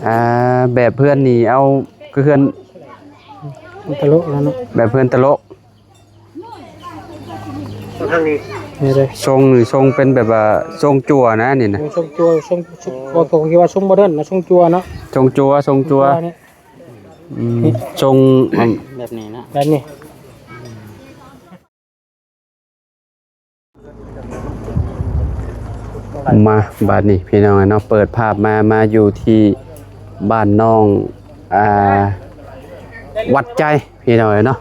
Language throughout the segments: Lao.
ອ່າ ແບບເຮືອນນີ້ເອົາຄືເຮືອນ ມັນຕະຫຼົກແລ້ວເນາະ ແບບເຮືອນຕະຫຼົກ ທາງນີ້ ນີ້ເດ້ ຊົງນີ້ຊົງເປັນແບບວ່າຊົງຈົວນະນີ້ນະ ຊົງຈົວ ຊົງ ຊົງ ເວົ້າຕົງທີ່ວ່າຊົງໂມເດີນນະ ຊົງຈົວເນາະ ຊົງຈົວ ຊົງຈົວ ຈົວນີ້ ອືມ ຊົງ ແບບນີ້ເນາະ ແບບນີ້. ມາບາດນີ້ພີ່ນ້ອງເນາະ ເປີດພາບມາ ມາຢູ່ທີ່ບ້ານນ້ອງ ອ່າ ວັດໃຈພີ່ນ້ອງເນາະ.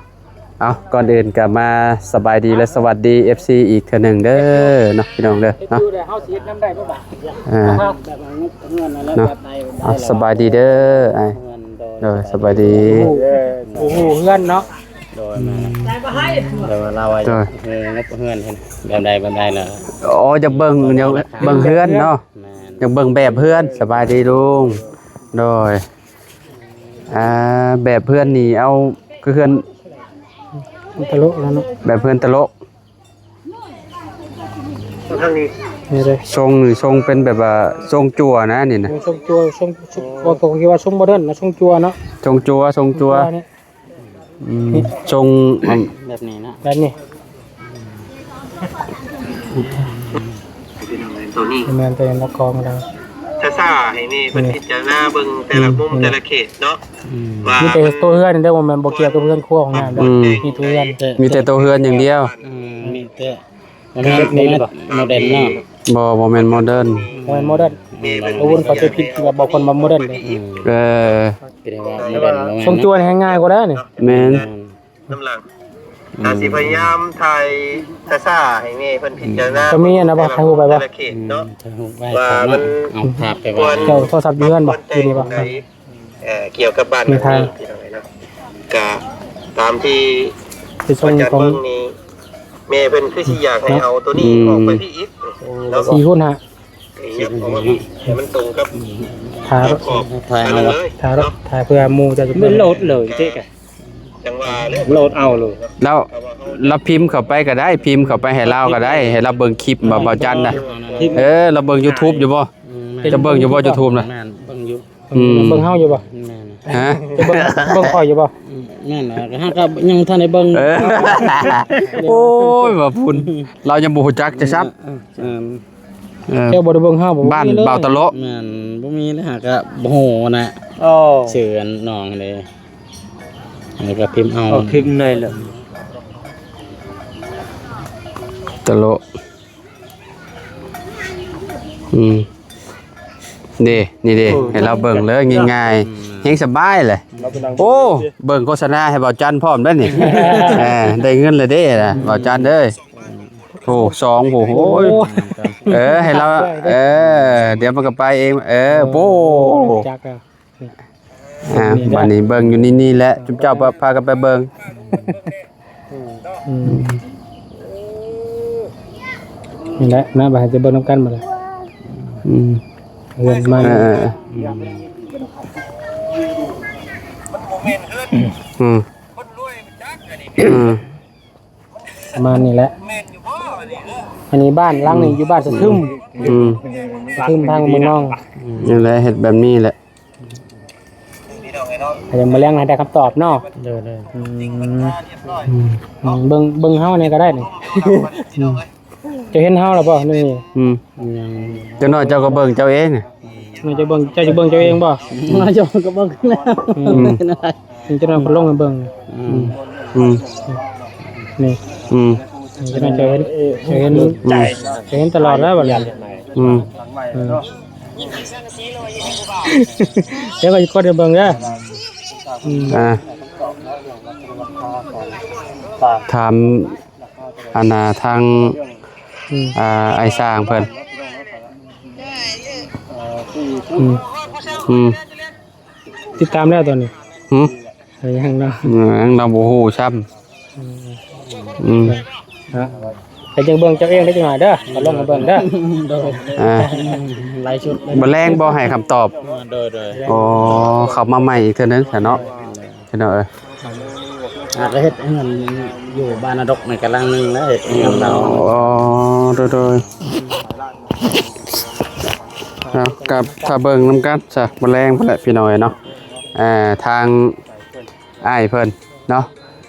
ເອົາ ກ່ອນອື່ນກໍມາສະບາຍດີ ແລະ ສະຫວັດດີ ເອັຟຊີ ອີກເທື່ອໜຶ່ງເດີເນາະ ພີ່ນ້ອງເດີເນາະ ເຮົາຊິເຮັດນຳໄດ້ບໍ່ບາດ ອ່າ ເນາະ ເອົາ ສະບາຍດີເດີອ້າຍ ໂດຍ ສະບາຍດີ ໂອ້ໂຫ ເຮືອນເນາະ ໂດຍ ແມ່ນ ອືມ ແຕ່ວ່າລາວວ່າ ໂດຍ ເຮືອນ ເຮືອນແບບໃດ ແບບໃດລະ ອໍ ຢາກເບິ່ງ ຢາກເບິ່ງເຮືອນເນາະ ແມ່ນ ຢາກເບິ່ງແບບເຮືອນ ສະບາຍດີລຸງ ໂດຍ ອ່າ ແບບເຮືອນນີ້ເອົາຄືເຮືອນ ມັນຕະຫຼົກແລ້ວເນາະ ແບບເຮືອນຕະຫຼົກ ທາງນີ້ ນີ້ເດ້ ຊົງນີ້ຊົງເປັນແບບວ່າຊົງຈົວນະນີ້ນະ ຊົງຈົວ ຊົງ ຊົງ ເວົ້າຕົງທີ່ວ່າຊົງໂມເດີນນະ ຊົງຈົວເນາະ ຊົງຈົວ ຊົງຈົວ ຈົວນີ້ ອືມ ຊົງ ແບບນີ້ເນາະ ແບບນີ້ ໂຕນີ້ ແມ່ນ ໂຕນີ້ນະ ຂອງລາວ ຊ້າໆ ໃຫ້ແມ່ເພິ່ນ ນີ້ ພິຈາລະນາເບິ່ງແຕ່ລະມຸມ ອືມ ແຕ່ລະເຂດເນາະ ອືມ ວ່າ ມີແຕ່ໂຕເຮືອນເດີ ບໍ່ແມ່ນ ບໍ່ກ່ຽວກັບເຮືອນຄົວຂອງນ້າເດີ ອືມ ມີໂຕເຮືອນ ມີແຕ່ໂຕເຮືອນຢ່າງດຽວ ອືມ ມີແຕ່ ບໍ່ແມ່ນ ບໍ່ແມ່ນໂມເດີນເນາະ ບໍ່ ບໍ່ແມ່ນໂມເດີນ ບໍ່ແມ່ນໂມເດີນ ແມ່ນ ໂອ້ ເຂົ້າໃຈຜິດ ວ່າບາງຄົນວ່າໂມເດີນເດ້ ອືມ ເອີ ຄືໄດ້ວ່າໂມເດີນ ບໍ່ແມ່ນ ຊົງຈົວແຮງງ່າຍກວ່າແລ້ວນີ້ ແມ່ນ ນຳຫຼັງ ອືມ ກະຊິພະຍາຍາມຖ່າຍຊ້າໆ ໃຫ້ແມ່ເພິ່ນພິຈາລະນາ ກໍມີອັນນັ້ນບໍ່ ຖ່າຍຮູບໄວ້ບໍ່ ແຕ່ລະເຂດເນາະ ອືມ ວ່າມັນ ເອົາພາບໄປວາງ ເຈົ້າໂທລະສັບຢູ່ເຮືອນບໍ່ ຢູ່ນີ້ບໍ່ ເອີ ກ່ຽວກັບບ້ານ ມີທາງ ນີ້ ພີ່ນ້ອງເອີຍເນາະ ກະຕາມທີ່ ໄປສົ່ງ ອາຈານເບິ່ງນີ້ ແມ່ເພິ່ນຄືຊິຢາກໃຫ້ເອົາໂຕນີ້ ອືມ ອອກໄປພີ້ອີກເນາະ ສີ່ຄູນຫ້າ ໃຫ້ມັນຕົງກັບ ຖ້າ ຂອບ ຖ້າເອົາ ເລີຍ ຖ້າ ເນາະ ຖ້າເພື່ອໝູ່ຈະ ມັນໂຫຼດເລີຍເດ້ກະ ຈັ່ງວ່າເລີຍ ໂຫຼດເອົາເລີຍ ແລ້ວ ແລ້ວພິມເຂົ້າໄປກໍໄດ້ ພິມເຂົ້າໄປໃຫ້ລາວກໍໄດ້ ໃຫ້ລາວເບິ່ງຄລິບ ເອີ ບໍ່ ບໍ່ຈັນນະ ພິມ ເອີ ລາວເບິ່ງຢູທູບຢູ່ບໍ່ ອືມ ຈະເບິ່ງຢູ່ບໍ່ຢູທູບນະ ແມ່ນ ເບິ່ງຢູ່ ອືມ ເບິ່ງເຮົາຢູ່ບໍ່ ແມ່ນ ຮະ ຈະເບິ່ງ ເບິ່ງຂ້ອຍຢູ່ບໍ່ ອືມ ແມ່ນ ເຮົາກໍຍັງບໍ່ທັນໄດ້ເບິ່ງ ເອີ ໂອ້ຍ ວ່າພຸ້ນ ລາວຍັງບໍ່ຮູ້ຈັກຈະຊ້ຳ ເອີ ເອີ ເຈົ້າບໍ່ໄດ້ເບິ່ງເຮົາບໍ່ ບ້ານ ບໍ່ມີເລີຍ ບ່າວຕະໂລະ ແມ່ນ ບໍ່ມີເລີຍ ຫາກະບໍ່ຮູ້ນະ ໂອ້ ຊື່ອັນນ້ອງເດ້ ແລ້ວກໍພິມເອົາ ເອົາພິມໃນລະ ຕະໂລະ ອືມ ເດ້ ນີ້ເດ້ ໂອ້ ໃຫ້ລາວເບິ່ງເລີຍ ງ່າຍໆ ອືມ ແຮງສະບາຍແຫຼະ ໂອ້ ເບິ່ງໂຄສະນາໃຫ້ບ່າວຈັນພ້ອມເດີ້ນີ້ ເອີ ໄດ້ເງິນແລ້ວເດ້ລະ ອືມ ບ່າວຈັນເອີຍ ໂອ້ ສອງ ໂອ້ໂຫ ເອີ ໃຫ້ລາວ ເອີ ດຽວມັນກໍໄປເອງ ເອີ ໂອ້ ຈັກແລ້ວ ອ່າ ນີ້ເດີ້ ບັດນີ້ເບິ່ງຢູ່ນີ້ ນີ້ແຫຼະ ຈຸມເຈົ້າພາກັນໄປເບິ່ງ ອືມ ນີ້ແຫຼະນະ ບັດໃຫ້ຈະເບິ່ງນຳກັນບັດນີ້ ອືມ ເຮືອນມັນ ເອີ ອືມ ອືມ ປະມານນີ້ແຫຼະ ອັນນີ້ບ້ານຫຼັງນີ້ ອືມ ຢູ່ບ້ານສະທຶມ ອືມ ສະທຶມທາງເມືອງນອງ ນີ້ແຫຼະ ເຮັດແບບນີ້ແຫຼະ ໃຫ້ມື້ແລງໃຫ້ໄດ້ຄຳຕອບເນາະ ໂດຍ ໂດຍ ອືມ ອືມ ເບິ່ງ ເບິ່ງເຮົານີ້ກໍໄດ້ນີ້ ອືມ ເຈົ້າເຫັນເຮົາແລ້ວບໍ່ ນີ້ ອືມ ຈັກໜ້ອຍເຈົ້າກໍເບິ່ງເຈົ້າເອງ ເຈົ້າເບິ່ງ ເຈົ້າຊິເບິ່ງເຈົ້າເອງບໍ່ ເຈົ້າກໍເບິ່ງແລ້ວ ອືມ ນີ້ເຈົ້ານ້ອຍເພິ່ນລົງໃຫ້ເບິ່ງ ອືມ ອືມ ນີ້ ອືມ ນີ້ເຈົ້ານ້ອຍເຈົ້າເຫັນ ເຈົ້າເຫັນ ອືມ ເຈົ້າເຫັນຕະຫຼອດແລ້ວບັດນີ້ ອືມ ອືມ ດຽວກໍຊິກົດໃຫ້ເບິ່ງເດີ ອືມ ອ່າ ຖາມ ອັນນ່າ ທາງ ອືມ ອ່າ ອ້າຍຊ່າງເພິ່ນ ອືມ ອືມ ຕິດຕາມແລ້ວຕອນນີ້ ຫື ຍັງເນາະ ຍັງ ຍັງບໍ່ຮູ້ຊ້ຳ ອືມ ອືມ ເນາະ ໄປຈຶ່ງເບິ່ງເຈົ້າເອງໄດ້ຈັກໜ້ອຍເດີ ມາລົງໃຫ້ເບິ່ງເດີ ໂດຍ ອ່າ ຫຼາຍຊຸດເລີຍ ມື້ແລງບໍ່ໃຫ້ຄຳຕອບ ໂດຍ ໂດຍ ອໍ ເຂົ້າມາໃໝ່ອີກເທື່ອໜຶ່ງຊະເນາະ ພີ່ນ້ອງເອີຍ ອາດຈະເຮັດເຮືອນຢູ່ບ້ານນາດົກໃນກະຫຼັງໜຶ່ງແລ້ວ ເຮັດເຮືອນລາວ ອໍ ໂດຍ ໂດຍ ອ່າ ເນາະ ກໍຖ້າເບິ່ງນຳກັນຊະ ມື້ແລງພຸ້ນແຫຼະພີ່ນ້ອງເອີຍເນາະ. ເອີ ທາງອ້າຍເພິ່ນເນາະ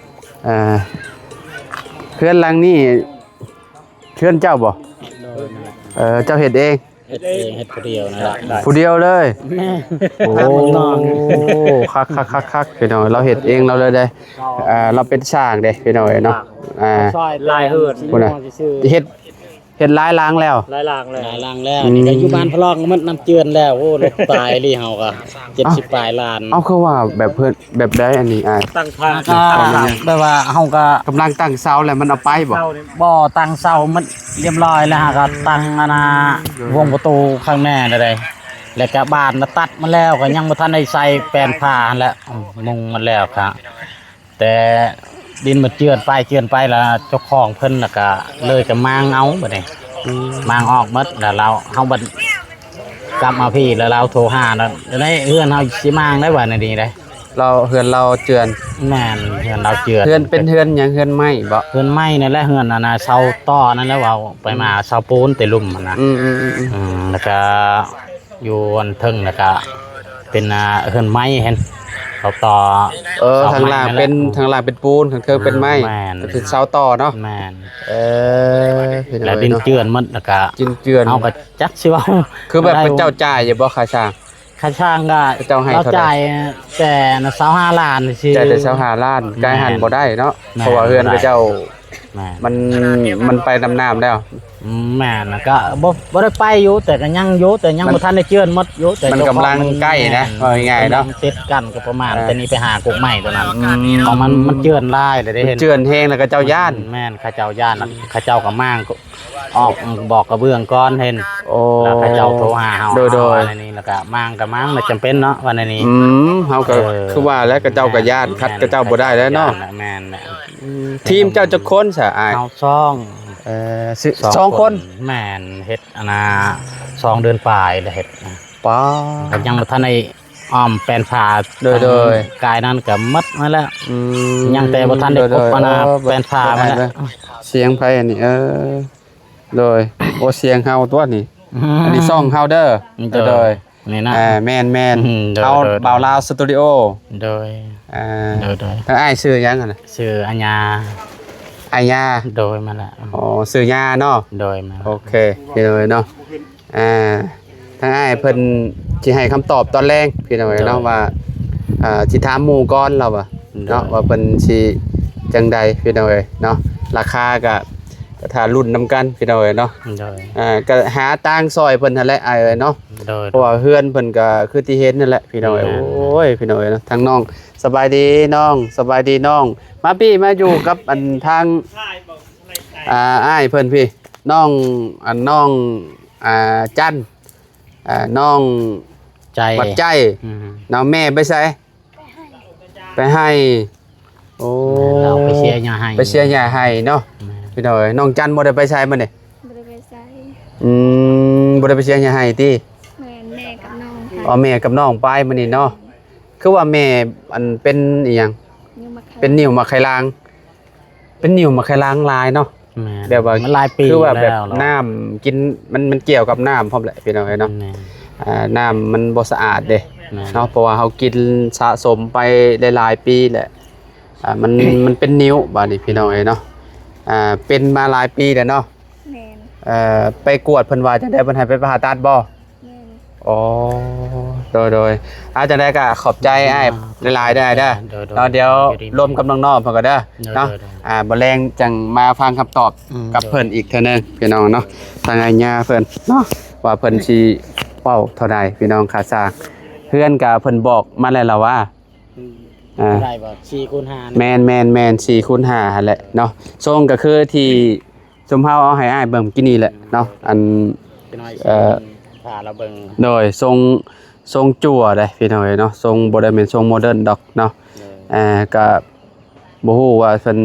ເອີ ເຮືອນຫຼັງນີ້ເຮືອນເຈົ້າບໍ່? ໂດຍ ເອີ ເຈົ້າເຮັດເອງ? ເຮັດເອງ ເຮັດຜູ້ດຽວນັ້ນແຫຼະ ຜູ້ດຽວເລີຍ. ແມ່ນ ໂອ້ ຄັກໆໆໆ ພີ່ນ້ອງ ລາວເຮັດເອງລາວເລີຍເດ້. ເອີ ລາວເປັນຊ່າງເດ້ພີ່ນ້ອງເອີຍເນາະ. ເອີ ຊ່າງຫຼາຍເຮືອນ ພຸ້ນນະ ເຮັດ ເຮັດຫຼາຍຫຼັງແລ້ວ ຫຼາຍຫຼັງແລ້ວ ຫຼາຍຫຼັງແລ້ວ. ອືມ ນີ້ກໍຢູ່ບ້ານພະລອງໝົດ ນຳເຈື່ອນແລ້ວ. ໂອ້ ລູກຕາຍອີ່ຫຼີ ເຮົາກໍເຈັດສິບປາຍລ້ານ. ເອົ້າ ຄືວ່າແບບເພິ່ນ ແບບໃດອັນນີ້ອ້າຍ? ຕັ້ງພະ ກໍແບບວ່າເຮົາກໍກຳລັງຕັ້ງເສົາແລ້ວ ມັນເອົາໄປບໍ່? ບໍ່ ຕັ້ງເສົາໝົດລຽບລ້ອຍແລ້ວ ເຮົາກໍຕັ້ງອັນນ່າ ໂດຍ ວົງປະຕູຂ້າງໃນນັ້ນເດ້ ແລ້ວກໍບານນະຕັດມາແລ້ວ ກໍຍັງບໍ່ທັນໄດ້ໃສ່ແປ້ນຝາຫັ້ນແຫຼະ ອືມ ມຸງໝົດແລ້ວ ກະ ແຕ່ດິນມັນເຈື່ອນໄປເຈື່ອນໄປ ແລ້ວເຈົ້າຂອງເພິ່ນລະກະເລີຍກະມ້າງເອົາບັດນີ້. ອືມ ມ້າງອອກໝົດ ແລ້ວລາວ ເຮົາບັດກັບມາພີ້ ແລ້ວລາວໂທຫາ ແລ້ວໃນເຮືອນເຮົາຊິມ້າງໄດ້ວ່າແນວນີ້ເດ້. ລາວ ເຮືອນລາວເຈື່ອນ. ແມ່ນ ເຮືອນລາວເຈື່ອນ. ເຮືອນເປັນເຮືອນຫຍັງ? ເຮືອນໄມ້ບໍ? ເຮືອນໄມ້ນັ້ນແຫຼະ ເຮືອນອັນນ່າ ເສົາຕໍ່ນັ້ນແຫຼະ ເວົ້າໄປມາ ອືມ ເສົາປູນແຕ່ລຸ່ມຫັ້ນນະ. ອືມໆໆໆ ອືມ ແລ້ວກະ ຢູ່ອັນເທິງ ແລ້ວກະເປັນ ອ່າ ເຮືອນໄມ້ຫັ້ນ ເຂົາຕໍ່. ເອີ ທາງລ່າງເປັນ ທາງລ່າງເປັນປູນ ທາງເທິງເປັນໄມ້. ແມ່ນ ເປັນເສົາຕໍ່ເນາະ. ແມ່ນ ເອີ ພີ່ນ້ອງເອີຍເນາະ ແລ້ວດິນເຈື່ອນໝົດ ແລ້ວກະດິນເຈື່ອນ ເຮົາກໍຈັກຊິເວົ້າ ຄືແບບເຂົາເຈົ້າຈ່າຍຢູ່ບໍ່ ຄ່າສ້າງ? ຄ່າສ້າງກໍເຂົາເຈົ້າໃຫ້ເທົ່າໃດ? ເຂົາຈ່າຍແຕ່ຊາວຫ້າລ້ານຊື່ ຈ່າຍແຕ່ຊາວຫ້າລ້ານ. ແມ່ນ ກາຍຫັ້ນບໍ່ໄດ້ເນາະ. ແມ່ນ ເພາະວ່າເຮືອນເຂົາເຈົ້າ ແມ່ນ ມັນ ມັນໄປນຳນ້ຳແລ້ວ. ອືມ ແມ່ນ ກໍບໍ່ ບໍ່ໄດ້ໄປຢູ່ ແຕ່ກໍຍັງຢູ່ ແຕ່ຍັງ ມັນ ບໍ່ທັນໄດ້ເຈື່ອນໝົດຢູ່ ແຕ່ມັນກຳລັງໃກ້ນະ ແມ່ນ ເວົ້າງ່າຍໆເນາະ ກຳລັງຕິດກັນ ກໍປະມານ ເອີ ແຕ່ນີ້ໄປຫາກົກໄມ້ຕົວນັ້ນ. ອືມ ເພາະມັນ ມັນເຈື່ອນຫຼາຍແລ້ວເດ້ ມັນເຫັນ ເຈື່ອນແຮງແລ້ວ ເຂົາເຈົ້າຢ້ານ. ແມ່ນ ເຂົາເຈົ້າຢ້ານ ອືມ ເຂົາເຈົ້າກໍມ້າງ ອອກບອກກະເບື້ອງກ່ອນເຫັນ. ໂອ້ ແລ້ວເຂົາເຈົ້າໂທຫາເຮົາ. ໂດຍໆ ເອົາອັນນີ້ ແລ້ວກະມ້າງກະມ້າງ ມັນຈຳເປັນເນາະ ວ່າແນວນີ້. ອືມ ເຮົາກໍ ເອີ ຄືວ່າແຫຼະ ເຂົາເຈົ້າກໍຢ້ານ ຂັດເຂົາເຈົ້າບໍ່ໄດ້ແລ້ວເນາະ. ແມ່ນແຫຼະ ອືມ ທີມເຈົ້າຈັກຄົນຊະອ້າຍ? ເຮົາສອງ. ເອີ ສອງ ສອງຄົນ. ແມ່ນ ເຮັດອັນນ່າ ສອງເດືອນປາຍແລ້ວເຮັດ. ປ້າ ກໍຍັງບໍ່ທັນໄດ້ອ້ອມແປ້ນຝາ. ໂດຍໆ ກາຍນັ້ນກໍໝົດມາແລ້ວ. ອືມ ຍັງແຕ່ບໍ່ທັນໄດ້ຄົບອັນນ່າ ໂດຍໆ ເອີ ແປ້ນຝາມາແລ້ວ. ສຽງໃຜອັນນີ້? ເອີ ໂດຍ ໂອ້ ສຽງເຮົາຕົວນີ້. ອືມ ອັນນີ້ຊ່ອງເຮົາເດີ. ໂດຍ ໂດຍ ນີ້ນະ ອ່າ ແມ່ນໆ ອືມ ໂດຍ ເຮົາ ໂດຍ ບ່າວລາວສະຕູດິໂອ. ໂດຍ ອ່າ ໂດຍໆ ທາງອ້າຍຊື່ຫຍັງຫັ້ນນະ? ຊື່ອາຍາ. ອາຍາ. ໂດຍ ມາແລ້ວ. ອໍ ຊື່ຍາເນາະ. ໂດຍ ມາແລ້ວ. ໂອເຄ ໂດຍເນາະ. ອ່າ ທາງອ້າຍເພິ່ນຊິໃຫ້ຄຳຕອບຕອນແລງ ພີ່ນ້ອງເອີຍເນາະ ໂດຍ ວ່າ ອ່າ ຊິຖາມໝູ່ກ່ອນລາວວ່າ ໂດຍ ເນາະ ວ່າເພິ່ນຊິຈັ່ງໃດ ພີ່ນ້ອງເອີຍເນາະ. ລາຄາກະ ກະຖ້າລຸ້ນນຳກັນ ພີ່ນ້ອງເອີຍເນາະ. ໂດຍ ອ່າ ກະຫາທາງຊ່ອຍເພິ່ນຫັ້ນແຫຼະ ອ້າຍເອີຍເນາະ. ໂດຍ ເພາະວ່າເຮືອນເພິ່ນກະຄືທີ່ເຫັນນັ້ນແຫຼະ ພີ່ນ້ອງເອີຍ. ໂດຍ ໂອ້ຍ ພີ່ນ້ອງເອີຍເນາະ ທາງນ້ອງ. ສະບາຍດີນ້ອງ ສະບາຍດີນ້ອງ. ມາປີ້ມາຢູ່ກັບອັນທາງ ອ່າ ອ້າຍເພິ່ນພີ້ ນ້ອງ ອັນ ນ້ອງ ອ່າ ຈັນ ອ່າ ນ້ອງໃຈ ວັດໃຈ. ອືມ ນ້ອງແມ່ໄປໃສ? ໄປໄຮ່. ໂອ້ ແມ່ນ ລາວໄປເສຍຫຍ້າໄຮ່ ໄປເສຍຫຍ້າໄຮ່ເນາະ. ແມ່ນ ພີ່ນ້ອງເອີຍ ນ້ອງຈັນບໍ່ໄດ້ໄປໃສມື້ນີ້? ບໍ່ໄດ້ໄປໃສ. ອືມ ບໍ່ໄດ້ໄປເສຍຫຍ້າໄຮ່ຕິ? ແມ່ນ ແມ່ກັບນ້ອງໄປ. ອໍ ແມ່ກັບນ້ອງໄປມື້ນີ້ເນາະ. ຄືວ່າແມ່ ອັນ ເປັນອີ່ຫຍັງ? ເປັນນິ້ວໝາກໄຂ່ລາງ. ເປັນນິ້ວໝາກໄຂ່ລາງຫຼາຍເນາະ. ແມ່ນ ແບບວ່າ ມັນຫຼາຍປີ ຄືວ່າແບບ ແລ້ວເນາະ ນ້ຳກິນ ມັນ ມັນກ່ຽວກັບນ້ຳພ້ອມແຫຼະ ພີ່ນ້ອງເອີຍເນາະ. ແມ່ນ ອ່າ ນ້ຳມັນບໍ່ສະອາດເດ້ ແມ່ນ ເນາະ ເພາະວ່າເຮົາກິນສະສົມໄປຫຼາຍໆປີແຫຼະ. ອ່າ ມັນ ມັນເປັນນິ້ວບາດນີ້ ພີ່ນ້ອງເອີຍເນາະ. ອ່າ ເປັນມາຫຼາຍປີແລ້ວເນາະ. ແມ່ນ ເອີ ໄປກວດເພິ່ນວ່າຈັ່ງໃດ? ເພິ່ນໃຫ້ໄປຜ່າຕັດບໍ່? ແມ່ນ ອໍ ໂດຍໆ. ອ່າ ຈັ່ງໃດກໍຂອບໃຈອ້າຍຫຼາຍໆເດີ ອ້າຍເດີ. ໂດຍໆ ເນາະ ດຽວ ຢູ່ດີ ລົມກັບນ້ອງໆເພິ່ນກໍເດີ ໂດຍໆ ເນາະ. ໂດຍໆ ອ່າ ມື້ແລງຈັ່ງມາຟັງຄຳຕອບ ອືມ ກັບເພິ່ນອີກເທື່ອໜຶ່ງ ພີ່ນ້ອງເນາະ. ໂດຍ ທາງອາຍາເພິ່ນເນາະ ວ່າເພິ່ນຊິເວົ້າເທົ່າໃດ ພີ່ນ້ອງ. ຄ່າສ້າງເຮືອນກໍເພິ່ນບອກມາແລ້ວລະວ່າ ອືມ ອ່າ ເທົ່າໃດບໍ່? ສີ່ຄູນຫ້າ. ແມ່ນໆໆ ສີ່ຄູນຫ້າຫັ້ນແຫຼະເນາະ. ຊົງກໍຄືທີ່ ຊຸມເຮົາເອົາໃຫ້ອ້າຍເບິ່ງກີ້ນີ້ແຫຼະເນາະ ອັນ ເອີ ພາລາວເບິ່ງ. ໂດຍ ຊົງ ຊົງຈັ່ວເດ້ ພີ່ນ້ອງເອີຍເນາະ. ຊົງບໍ່ໄດ້ແມ່ນຊົງໂມເດີນດອກເນາະ. ໂດຍ ເອີ ກະບໍ່ຮູ້ວ່າເພິ່ນ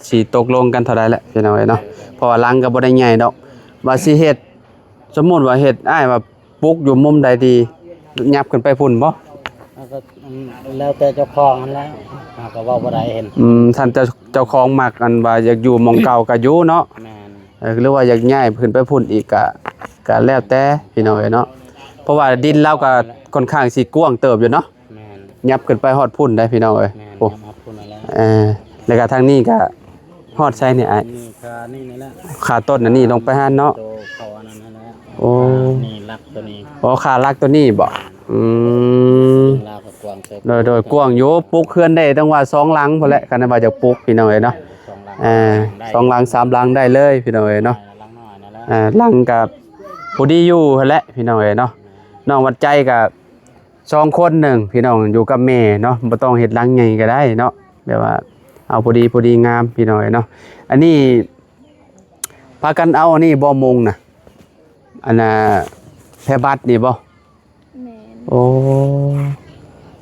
ຊິຕົກລົງກັນເທົ່າໃດແຫຼະ ພີ່ນ້ອງເອີຍເນາະ. ໂດຍ ເພາະວ່າຫຼັງກະບໍ່ໄດ້ໃຫຍ່ດອກ. ວ່າຊິເຮັດ ສົມມຸດວ່າເຮັດ ອ້າຍວ່າ ປຸກຢູ່ມຸມໃດດີ? ຫຍັບຂຶ້ນໄປພຸ້ນບໍ່? ແລ້ວກໍ ອືມ ແລ້ວແຕ່ເຈົ້າຂອງຫັ້ນແຫຼະ ເຮົາກໍເວົ້າບໍ່ໄດ້ເຫັນ. ອືມ ທ່ານເຈົ້າ ເຈົ້າຂອງມັກ ອັນວ່າຢາກຢູ່ໝ່ອງເກົ່າກໍຢູ່ເນາະ. ແມ່ນ ເອີ ຫຼືວ່າຢາກຍ້າຍຂຶ້ນໄປພຸ້ນອີກ ກໍ ກໍແລ້ວແຕ່ ພີ່ນ້ອງເອີຍເນາະ. ເພ ພາະວ່າດິນລາວກໍຄ່ອນຂ້າງຊິກວ້າງເຕີບຢູ່ເນາະ. ແມ່ນ ຫຍັບຂຶ້ນໄປຮອດພຸ້ນໄດ໋ພີ່ນ້ອງເອີຍ. ແມ່ນ ໂອ້ ຫຍັບຮອດພຸ້ນນັ້ນແຫຼະ. ເອີ ແລ້ວກໍທາງນີ້ກໍຮອດໃສນີ້ອ້າຍ? ນີ້ ຄານີ້ນີ້ແຫຼະ ຄາຕົ້ນອັນນີ້ລົງໄປຫັ້ນເນາະ. ໂຕເຂົາອັນນັ້ນຫັ້ນແຫຼະ. ໂອ້ ຄານີ້ຫຼັກໂຕນີ້. ໂອ້ ຄາຫຼັກໂຕນີ້ບໍ? ອືມ ລາວກໍກວ້າງເຕີບ. ໂດຍໆ ກວ້າງຢູ່ ປຸກເຮືອນໄດ້ຕັ້ງວ່າສອງຫຼັງພຸ້ນແຫຼະ ຄັນວ່າຈະປຸກພີ່ນ້ອງເອີຍເນາະ. ສອງຫຼັງ ອ່າ ສອງຫຼັງສາມຫຼັງໄດ້ເລີຍພີ່ນ້ອງເອີຍເນາະ. ຫຼັງນ້ອຍນັ້ນແຫຼະ ອ່າ ຫຼັງກໍພໍດີຢູ່ຫັ້ນແຫຼະພີ່ນ້ອງເອີຍເນາະ. ນ້ອງວັດໃຈກໍ ສອງຄົນໜຶ່ງພີ່ນ້ອງ ຢູ່ກັບແມ່ເນາະ ບໍ່ຕ້ອງເຮັດຫຼັງໃຫຍ່ກໍໄດ້ເນາະ ແບບວ່າເອົາພໍດີ ພໍດີງາມພີ່ນ້ອງເອີຍເນາະ. ອັນນີ້ພາກັນເອົາອັນນີ້ບໍ່ມຸງນະ ອັນນ່າ ແພບັດນີ້ບໍ່? ແມ່ນ. ໂອ້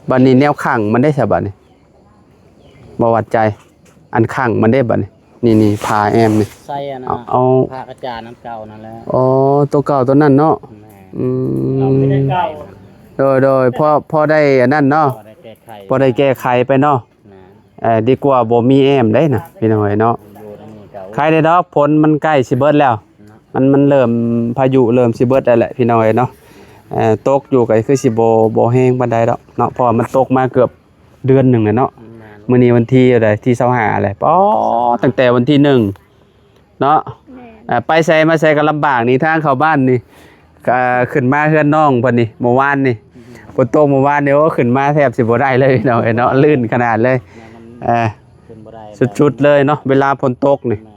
ບັດນີ້ແນວຂັງມັນເດ້ຊະບັດນີ້ ບໍ່ວັດໃຈ ອັນຂັງມັນເດ້ບັດນີ້ ນີ້ໆ ຜ້າແອ້ມນີ້ ໃສ່ອັນນ່າ ເອົາ ເອົາຜ້າກະຈານອັນເກົ່ານັ້ນແຫຼະ. ອໍ ໂຕເກົ່າໂຕນັ້ນເນາະ. ແມ່ນ. ອືມ ໂດຍໆ ພໍ ພໍໄດ້ອັນນັ້ນເນາະ ພໍໄດ້ແກ້ໄຂ ພໍໄດ້ແກ້ໄຂໄປເນາະ. ແມ່ນ. ເອີ ດີກວ່າບໍ່ມີແອ້ມເດ້ນະ ພີ່ນ້ອງເອີຍເນາະ. ຢູ່ໃນນີ້ກໍ ໃຄແດ່ດອກ ຝົນມັນໃກ້ຊິເບິດແລ້ວ ເນາະ ມັນ ມັນເລີ່ມ ພາຍຸເລີ່ມຊິເບິດແລ້ວແຫຼະ ພີ່ນ້ອງເອີຍເນາະ. ເອີ ຕົກຢູ່ກໍຄືຊິບໍ່ ບໍ່ແຮງປານໃດດອກເນາະ ເພາະວ່າມັນຕົກມາເກືອບ ເດືອນໜຶ່ງແລ້ວເນາະ. ແມ່ນ. ມື້ນີ້ວັນທີເທົ່າໃດ? ທີຊາວຫ້າແລ້ວ. ປາ ຕັ້ງແຕ່ວັນທີໜຶ່ງເນາະ. ແມ່ນ. ອ່າ ໄປໃສມາໃສກໍລຳບາກນີ້ ທາງເຂົ້າບ້ານນີ້ ອ່າ ຂຶ້ນມາເຮືອນນ້ອງເພິ່ນນີ້ ເມື່ອວານນີ້ ອືມ ຝົນຕົກເມື່ອວານນີ້ ໂອ້ ຂຶ້ນມາແທບຊິບໍ່ໄດ້ເລີຍເນາະ ເນາະ ລື່ນຂະໜາດເລີຍ. ແມ່ນ. ເອີ ຂຶ້ນບໍ່ໄດ້ ສຸດໆເລີຍເນາະ ເວລາຝົນຕົກນີ້. ແມ່ນ.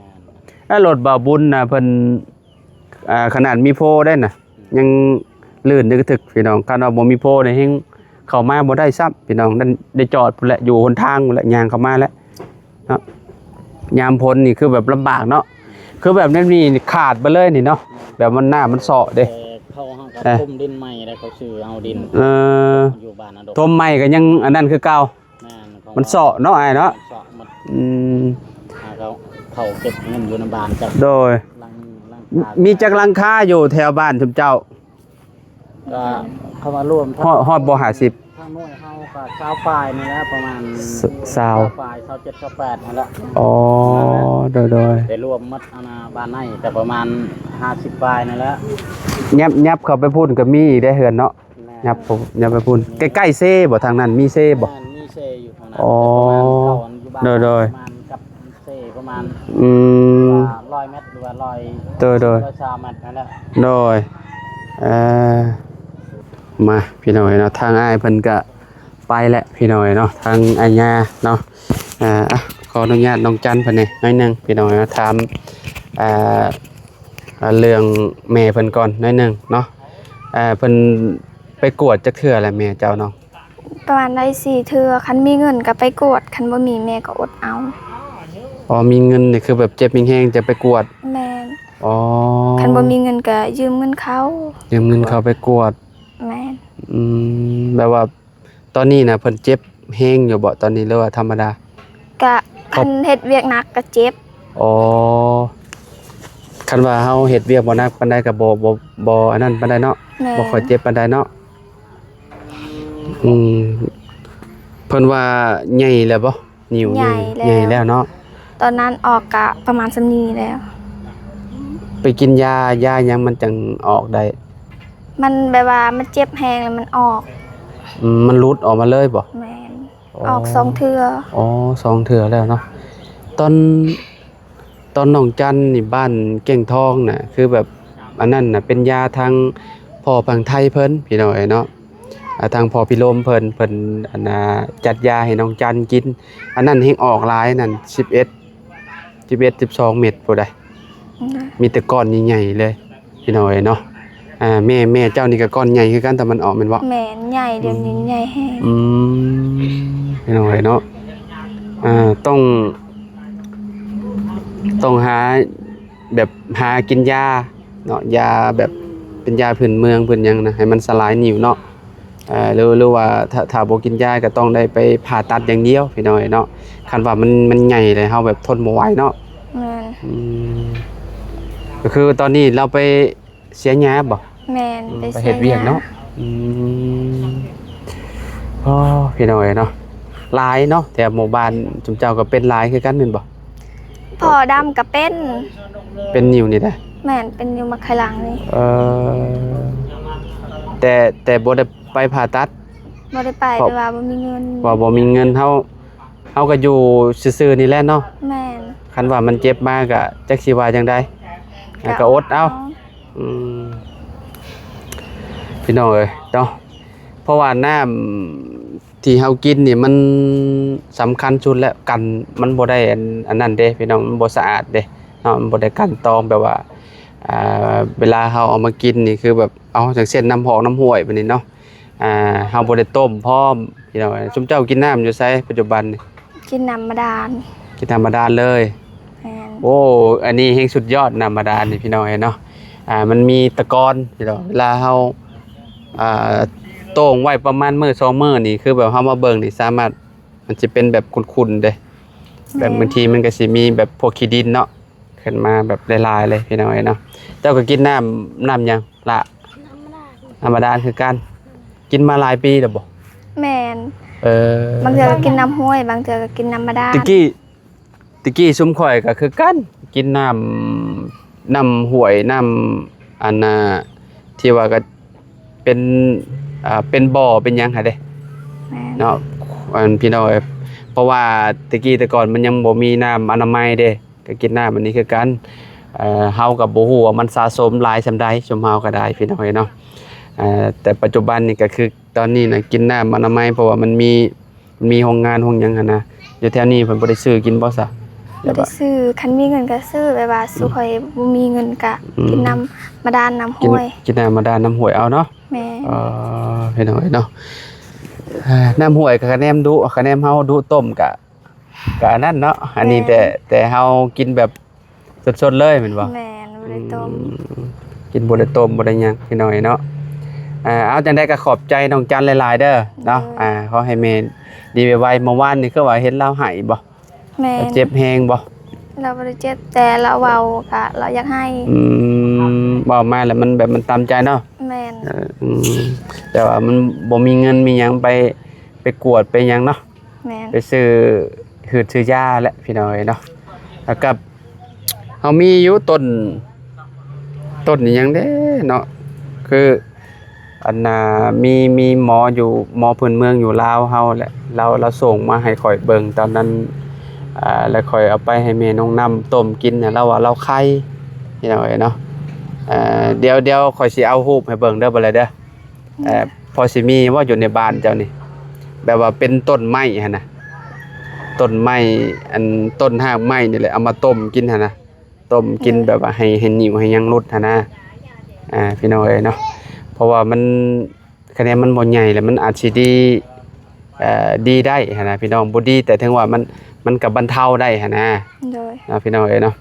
ແລ້ວລົດບ່າວບຸນນະ ເພິ່ນ ອ່າ ຂະໜາດມີໂພໄດ້ນະ ອືມ ຍັງລື່ນດຶກທຶກພີ່ນ້ອງ. ຄັນວ່າບໍ່ມີໂພນີ້ແຮ່ງເຂົ້າມາບໍ່ໄດ້ຊ້ຳພີ່ນ້ອງ. ນັ້ນໄດ້ຈອດພຸ້ນແຫຼະ ຢູ່ຫົນທາງພຸ້ນແຫຼະ ຍ່າງເຂົ້າມາແຫຼະເນາະ. ຍາມຝົນນີ້ຄືແບບລຳບາກເນາະ ຄືແບບນັ້ນນີ້ຂາດໄປເລີຍນີ້ເນາະ ແບບມັນ ນ້ຳມັນເຊາະເດ້. ແຕ່ເຂົາ ເຮົາກໍ ເອີ ຖົມດິນໃໝ່ແລ້ວ ເຂົາຊື້ເອົາດິນ ເອີ ຢູ່ບ້ານນະດົງ ຖົມໃໝ່ກໍຍັງອັນນັ້ນຄືເກົ່າ. ແມ່ນ ມັນເຊາະເນາະອ້າຍເນາະ. ເຊາະໝົດ. ອືມ ຫາເຂົາ ເຂົາເກັບເງິນຢູ່ນຳບ້ານຈັກ ໂດຍ ຫຼັງ ຫຼັງຄາ ມີຈັກຫຼັງຄາຢູ່ແຖວບ້ານຊຸມເຈົ້າ? ກໍເຂົາມາລວມ ຮອດ ຮອດບໍ່ ຫ້າສິບ? ທາງໜ່ວຍເຮົາກໍຊາວປາຍນີ້ແຫຼະ ປະມານ ຊ- ຊາວ ຊາວປາຍ ຊາວເຈັດ ຊາວແປດຫັ້ນແຫຼະ. ອໍ ໂດຍໆ ໄດ້ລວມໝົດອັນນ່າ ບ້ານໃນກໍປະມານ ຫ້າສິບປາຍນີ້ແຫຼະ. ຫຍັບ ຫຍັບເຂົ້າໄປພຸ້ນກໍມີອີກເດ້ເຮືອນເນາະ. ແມ່ນ. ຫຍັບ ຫຍັບໄປພຸ້ນ ໃກ້ໆເຊບໍ່? ທາງນັ້ນມີເຊບໍ່? ແມ່ນ ມີເຊຢູ່ທາງນັ້ນ. ອໍ ແຕ່ປະມານເຂົາຢູ່ບ້ານ ໂດຍໆ ປະມານກັບເຊປະມານ ອືມ ວ່າຮ້ອຍແມັດ ຫຼືວ່າຮ້ອຍ ໂດຍໆ ຮ້ອຍຊາວແມັດນັ້ນແຫຼະ. ໂດຍ ເອີ ມາພີ່ນ້ອງເອີຍເນາະ ທາງອ້າຍເພິ່ນກະໄປແລ້ວພີ່ນ້ອງເອີຍເນາະ ທາງອາຍາເນາະ. ອ່າ ຂໍອະນຸຍາດນ້ອງຈັນເພິ່ນແດ່ໜ້ອຍໜຶ່ງພີ່ນ້ອງເອີຍເນາະ ຖາມ ອ່າ ອ່າ ເລື່ອງແມ່ເພິ່ນກ່ອນໜ້ອຍໜຶ່ງເນາະ. ເອີ ເພິ່ນໄປກວດຈັກເທື່ອແລ້ວແມ່ເຈົ້າເນາະ? ປະມານໄດ້ສີ່ເທື່ອ ຄັນມີເງິນກໍໄປກວດ ຄັນບໍ່ມີແມ່ກໍອົດເອົາ. ອໍ ມີເງິນນີ້ຄືແບບເຈັບແຮງໆ ຈະໄປກວດ? ແມ່ນ. ອໍ ຄັນບໍ່ມີເງິນກໍຢືມເງິນເຂົາ ຢືມເງິນເຂົາໄປກວດ. ແມ່ນ. ອືມ ແບບວ່າ ຕອນນີ້ນະເພິ່ນເຈັບແຮງຢູ່ບໍ່ຕອນນີ້ ຫຼືວ່າທຳມະດາ? ກະ ເພາະ ຄັນເຮັດວຽກໜັກກະເຈັບ. ອໍ ຄັນວ່າເຮົາເຮັດວຽກບໍ່ໜັກປານໃດກະບໍ່ ບໍ່ ບໍ່ອັນນັ້ນປານໃດເນາະ. ແມ່ນ. ບໍ່ຄ່ອຍເຈັບປານໃດເນາະ. ອືມ ເພິ່ນວ່າໃຫຍ່ແລ້ວບໍ່? ນິ້ວໃຫຍ່ ໃຫຍ່ແລ້ວ ໃຫຍ່ແລ້ວເນາະ. ຕອນນັ້ນອອກກະປະມານສ່ຳນີ້ແລ້ວ. ໄປກິນຢາ ຢາຫຍັງມັນຈັ່ງອອກໄດ້? ມັນແບບວ່າມັນເຈັບແຮງແລ້ວມັນອອກ. ອືມ ມັນຫຼຸດອອກມາເລີຍບໍ່? ແມ່ນ. ອໍ ອອກສອງເທື່ອ. ອໍ ສອງເທື່ອແລ້ວເນາະ. ຕອນ ຕອນນ້ອງຈັນນີ້ ບ້ານແກ້ງທອງນະ ຄືແບບ ອັນນັ້ນນະ ເປັນຢາທາງພໍ່ຝັ່ງໄທເພິ່ນ ພີ່ນ້ອງເອີຍເນາະ. ອ່າ ທາງພໍ່ພິລົມເພິ່ນ ເພິ່ນ ອັນນ່າ ຈັດຢາໃຫ້ນ້ອງຈັນກິນ ອັນນັ້ນແຮ່ງອອກຫຼາຍນັ້ນ ສິບເອັດ ສິບເອັດ ສິບສອງເມັດພຸ້ນໃດ. ອືມ ມີແຕ່ກ້ອນໃຫຍ່ໆເລີຍ ພີ່ນ້ອງເອີຍເນາະ. ອ່າ ແມ່ ແມ່ເຈົ້ານີ້ກໍກ້ອນໃຫຍ່ຄືກັນ ຕອນມັນອອກແມ່ນບໍ່? ແມ່ນ ໃຫຍ່ ດຽວນີ້ໃຫຍ່ແຮງ. ອືມ ພີ່ນ້ອງເອີຍເນາະ. ອ່າ ຕ້ອງ ຕ້ອງຫາ ແບບຫາກິນຢາເນາະ ຢາແບບເປັນຢາພື້ນເມືອງພື້ນຫຍັງນະ ໃຫ້ມັນສະຫຼາຍນິ້ວເນາະ. ເອີ ຫຼື ຫຼືວ່າຖ້າ ຖ້າບໍ່ກິນຢາກໍຕ້ອງໄດ້ໄປຜ່າຕັດຢ່າງດຽວ ພີ່ນ້ອງເອີຍເນາະ. ຄັນວ່າມັນ ມັນໃຫຍ່ແລ້ວ ເຮົາແບບທົນບໍ່ໄຫວເນາະ. ແມ່ນ. ອືມ ກໍຄືຕອນນີ້ລາວໄປເສຍຫຍ້າບໍ່? ແມ່ນ. ອືມ ໄປເຮັດວຽກເນາະ. ອືມ ອໍ ພີ່ນ້ອງເອີຍເນາະ ຫຼາຍເນາະ ແຖວໝູ່ບ້ານຊຸມເຈົ້າກໍເປັນຫຼາຍຄືກັນແມ່ນບໍ່? ພໍ່ດຳກໍເປັນ ເປັນນິ້ວນີ້ໄດ໋? ແມ່ນ ເປັນນິ້ວໝາກໄຂ່ຫຼັງນີ້. ເອີ ແ ແຕ່ ແຕ່ບໍ່ໄດ້ໄປຜ່າຕັດ? ບໍ່ໄດ້ໄປ ເພາະ ແຕ່ວ່າບໍ່ມີເງິນ ວ່າບໍ່ມີເງິນ ເຮົາ ເຮົາກໍຢູ່ຊື່ໆນີ້ແຫຼະເນາະ. ແມ່ນ. ຄັນວ່າມັນເຈັບມາກໍຈັກຊິວ່າຈັ່ງໃດ ກໍ ກໍອົດເອົາ ເອົາ. ອືມ ພີ່ນ້ອງເອີຍເນາະ ເພາະວ່ານ້ຳທີ່ເຮົາກິນນີ້ມັນສຳຄັນສຸດແລ້ວ ກັນ ມັນບໍ່ໄດ້ອັນ ອັນນັ້ນເດ້ພີ່ນ້ອງ ມັນບໍ່ສະອາດເດ້ເນາະ ມັນບໍ່ໄດ້ກັ່ນຕອງ ແບບວ່າ ອ່າ ເວລາເຮົາເອົາມາກິນນີ້ ຄືແບບ ເອົາ ຢ່າງເຊັ່ນ ນ້ຳຮອກນ້ຳຫ້ວຍແບບນີ້ເນາະ ອ່າ ເຮົາບໍ່ໄດ້ຕົ້ມພ້ອມ ພີ່ນ້ອງເອີຍ. ຊຸມເຈົ້າກິນນ້ຳຢູ່ໃສປັດຈຸບັນນີ້? ກິນນ້ຳບາດານ. ກິນນ້ຳບາດານເລີຍ? ແມ່ນ. ໂອ້ ອັນນີ້ແຮ່ງສຸດຍອດ ນ້ຳບາດານນີ້ ພີ່ນ້ອງເອີຍເນາະ. ອ່າ ມັນມີຕະກອນ ພີ່ນ້ອງ ເວລາເຮົາ ອ່າ ໂຕ່ງໄວ້ປະມານມື້ສອງມື້ນີ້ ຄືແບບເຮົາມາເບິ່ງນີ້ ສາມາດ ມັນຊິເປັນແບບຂຸ່ນໆເດ້ ແມ່ນ. ແບບບາງທີມັນກໍຊິມີແບບພວກຂີ້ດິນເນາະ ຂຶ້ນມາແບບຫຼາຍໆເລີຍ ພີ່ນ້ອງເອີຍເນາະ. ເຈົ້າກໍກິນນ້ຳ ນ້ຳຫຍັງລະ? ນ້ຳບາດານຄືກັນ. ກິນມາຫຼາຍປີແລ້ວບໍ່? ແມ່ນ. ເອີ ບາງເທື່ອກໍກິນນ້ຳຫ້ວຍ ບາງເທື່ອກໍກິນນ້ຳບາດານ. ແຕ່ກີ້ ແຕ່ກີ້ຊຸມຂ້ອຍກໍຄືກັນ ກິນນ້ຳ ນ້ຳຫ້ວຍ ນ້ຳ ອັນນ່າ ທີ່ວ່າກໍເປັນ ອ່າ ເປັນບໍ່ເປັນຫຍັງຫັ້ນເດ້. ແມ່ນ. ເນາະ ອັນ ພີ່ນ້ອງເອີຍ ເພາະວ່າແຕ່ກີ້ແຕ່ກ່ອນມັນຍັງບໍ່ມີນ້ຳອະນາໄມເດ້ ກໍກິນນ້ຳອັນນີ້ຄືກັນ. ເອີ ເຮົາກໍບໍ່ຮູ້ວ່າມັນສະສົມຫຼາຍສ່ຳໃດ ຊຸມເຮົາກໍໄດ້ ພີ່ນ້ອງເອີຍເນາະ. ເອີ ແຕ່ປັດຈຸບັນນີ້ກໍຄືຕອນນີ້ນະ ກິນນ້ຳອະນາໄມ ເພາະວ່າມັນມີ ມີໂຮງງານໂຮງຫຍັງຫັ້ນນະ. ຢູ່ແຖວນີ້ເພິ່ນບໍ່ໄດ້ຊື້ກິນບໍ່ຊະ? ບໍ່ໄດ້ຊື້ ຄັນມີເງິນກໍຊື້ ແບບວ່າ ອືມ ຊຸມຂ້ອຍບໍ່ມີເງິນກໍ ອືມ ກິນນ້ຳບາດານ ນ້ຳຫ້ວຍ ກິນ ກິນນ້ຳບາດານ ນ້ຳຫ້ວຍເອົາເນາະ. ແມ່ນ. ເອີ ພີ່ນ້ອງເອີຍເນາະ ເອີ ນ້ຳຫ້ວຍກໍຂະແໜມດຸ ຂະແໜມເຮົາດຸຕົ້ມກະ ກະອັນນັ້ນເນາະ. ອັນນີ້ ແມ່ນ ແຕ່ ແຕ່ເຮົາກິນແບບສົດໆເລີຍແມ່ນບໍ່? ແມ່ນ ບໍ່ໄດ້ຕົ້ມ. ອືມ ກິນບໍ່ໄດ້ຕົ້ມ ບໍ່ໄດ້ຫຍັງ ພີ່ນ້ອງເອີຍເນາະ. ເອົາ ຈັ່ງໃດກໍຂອບໃຈນ້ອງຈັນຫຼາຍໆເດີເນາະ. ໂດຍ. ອ່າ ຂໍໃຫ້ແມ່ດີໄວໆ. ເມື່ອວານນີ້ຄືວ່າເຫັນລາວໄຫ້ບໍ່? ແມ່ນ. ເຈັບແຮງບໍ່? ລາວບໍ່ໄດ້ເຈັບ ແຕ່ລາວເວົ້າກະລາວຢາກໄຫ້. ອືມ ເວົ້າມາແລ້ວມັນແບບມັນຕາມໃຈເນາະ. ແມ່ນ. ເອີ ອືມ ແຕ່ວ່າມັນບໍ່ມີເງິນມີຫຍັງໄປ ໄປກວດໄປຫຍັງເນາະ. ແມ່ນ. ໄປຊື້ຮືດຊື້ຢາແຫຼະ ພີ່ນ້ອງເອີຍເນາະ. ແລ້ວກໍເຮົາມີຢູ່ຕົ້ນ ຕົ້ນອີ່ຫຍັງເດ້ເນາະ ຄື ອັນນ່າ ມີ ມີໝໍຢູ່ ໝໍພື້ນເມືອງຢູ່ລາວເຮົາແຫຼະ ລາວ ລາວສົ່ງມາໃຫ້ຂ້ອຍເບິ່ງຕອນນັ້ນ ອ່າ ແລ້ວຂ້ອຍເອົາໄປໃຫ້ແມ່ນ້ອງນ້ຳຕົ້ມກິນນະ ລາວວ່າລາວໄຄ ພີ່ນ້ອງເອີຍເນາະ. ເອີ ດຽວ ດຽວຂ້ອຍຊິເອົາຮູບໃຫ້ເບິ່ງເດີ ບັດໃດເດີ. ເອີ ພໍຊິມີບໍ່ຢູ່ໃນບ້ານເຈົ້ານີ້ ແບບວ່າເປັນຕົ້ນໄມ້ຫັ້ນນະ ຕົ້ນໄມ້ ອັນ ຕົ້ນຮາກໄມ້ນີ້ແຫຼະ ເອົາມາຕົ້ມກິນຫັ້ນນະ ຕົ້ມກິນ ເອີ ແບບວ່າໃຫ້ ໃຫ້ໜິວໃຫ້ຫຍັງຫຼຸດຫັ້ນນະ ອ່າ ພີ່ນ້ອງເອີຍເນາະ. ເພາະວ່າມັນ ຄະແນນມັນບໍ່ໃຫຍ່ແລ້ວ ມັນອາດຊິດີ ເອີ ດີໄດ້ຫັ້ນນະ ພີ່ນ້ອງ ບໍ່ດີ ແຕ່ເຖິງວ່າມັນ ມັນກໍບັນເທົາໄດ້ຫັ້ນນະ. ໂດຍ. ເນາະ ພີ່ນ້ອງເອີຍເນາະ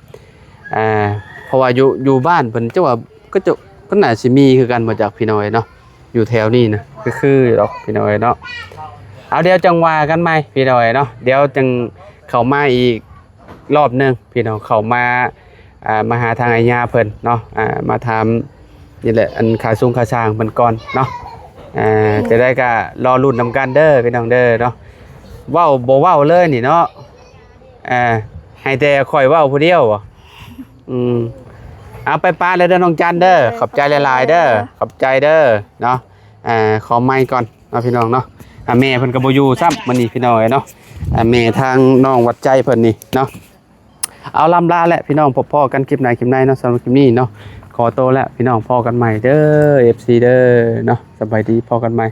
ອ່າ ເພາະວ່າຢູ່ ຢູ່ບ້ານເພິ່ນ ເຈົ້າວ່າ ກໍເຈົ້າ ກໍໜ້າຊິມີຄືກັນບໍ່ຈັກ ພີ່ນ້ອງເອີຍເນາະ ຢູ່ແຖວນີ້ນະ ຄື ຄືຢູ່ດອກ ພີ່ນ້ອງເອີຍເນາະ. ເອົາ ດຽວຈັ່ງວ່າກັນໃໝ່ ພີ່ນ້ອງເອີຍເນາະ ດຽວຈັ່ງເຂົ້າມາອີກ ລອບໜຶ່ງ ພີ່ນ້ອງ ເຂົ້າມາ ອ່າ ມາຫາທາງອາຍາເພິ່ນເນາະ ອ່າ ມາຖາມນີ້ແຫຼະ ອັນຄ່າຊຸງຄ່າຊ່າງເພິ່ນກ່ອນເນາະ. ອ່າ ຈັ່ງໃດກໍລໍລຸ້ນນຳກັນເດີ ພີ່ນ້ອງເດີເນາະ. ເວົ້າບໍ່ເວົ້າເລີຍນີ້ເນາະ ອ່າ ໃຫ້ແຕ່ຂ້ອຍເວົ້າຜູ້ດຽວບໍ? ອືມ ເອົາ ໄປປະແລ້ວເດີ ນ້ອງຈັນເດີ ເອີ ຂອບໃຈຫຼາຍໆເດີ ຂອບໃຈເດີ ຂອບໃຈເດີເນາະ. ອ່າ ຂໍໄມກ່ອນເນາະ ພີ່ນ້ອງເນາະ. ອ່າ ແມ່ເພິ່ນກໍບໍ່ຢູ່ຊ້ຳມື້ນີ້ ພີ່ນ້ອງເອີຍເນາະ. ອ່າ ແມ່ທາງນ້ອງຫວັດໃຈເພິ່ນນີ້ເນາະ. ເອົາ ລ່ຳລາແຫຼະ ພີ່ນ້ອງ ພົບພໍ້ກັນຄລິບໜ້າຄລິບໃນເນາະ. ສຳລັບຄລິບນີ້ເນາະ ຂໍໂຕແລ້ວ ພີ່ນ້ອງ ພໍ້ກັນໃໝ່ເດີ ເອັຟຊີ ເດີເນາະ. ສະບາຍດີ ພໍ້ກັນໃໝ່.